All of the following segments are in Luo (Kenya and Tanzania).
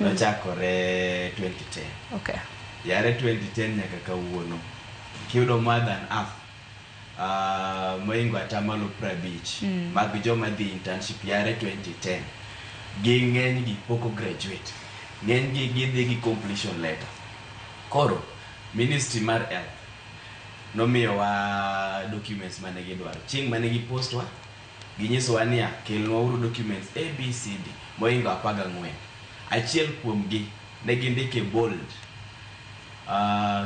Nochakore 2010. Yare 2010 nyaka kawuono. Kiyudo more than half mohingo atamalo 50 mag joma dhi internship yare 2010 gi ng'enygi pok o graduate. Ng'enygi gidhi gi completion letter. Koro Ministry mar Health nomiyowa documents mane gidwaro. Chieng' mane gipostwa, ginyisowa niya, kelnwa uru documents A, B, C, D mohingo 14. Achiel kuomgi ne gindike bold.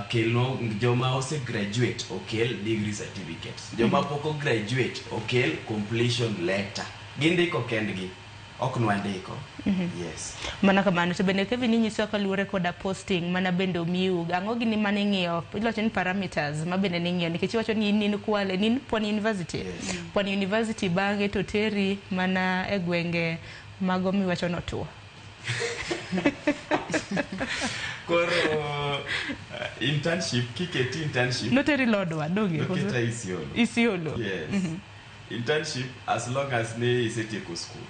Kelnwa joma ose graduate okel degree certificates. Joma pok o graduate okel completion letter. Gindiko kendgi. Ok nwandiko. Yes. Mana kamano to bende Kevin inyisowa kaluwore koda posting mana bende omiu ang'o gini mane ing'iyo iwacho ni parameters ma bende ning'iyo nikech iwacho ni in in Kwale ni in Pwani University. Yes. Pwani University bang'e to teri mana e gwenge mago miwacho notuo. Koro internship kiketi internship Noteri Lodwar donge? Noketa Isiolo. Isiolo. Yes. Internship as long as ni isetieko school.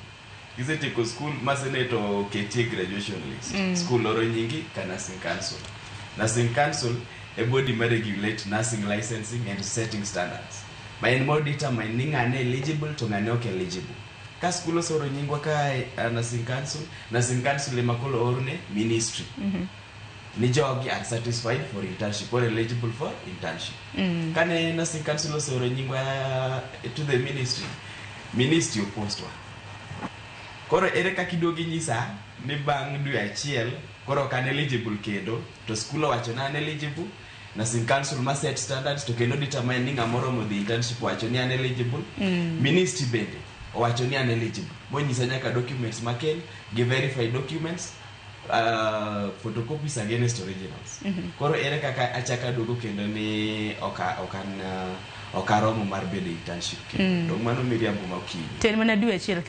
Kisetieko school ma senate oketi e graduation list. School oro nyingi ka nursing council. Nursing council e body ma regulate nursing licensing and setting standards. Ma en mo determine ni ng'ane eligible to ng'ane ok eligible. Ka school oseoro nyingwa ka nursing council, nursing council ema koro orne ministry. Ni jogi are satisfied for internship or eligible for internship. Kane nursing council oseoro nyingwa to the ministry, ministry opostwa. Koro ere kaka iduogo inyisa ni bang' dwe achiel koro ok an eligible kendo to school owacho ni an eligible nursing council ma set standards to kendo determine ni ng'ama oromo dhi internship owacho ni an eligible. Ministry bende owacho ni an eligible monyisa nyaka documents makel gi verify documents photocopies against originals. Koro ere kaka achako aduogo kendo ni ok an ok aromo mar bedo internship kendo? Dong mano miriambo ma okinyi. To en mana dwe achiel kende.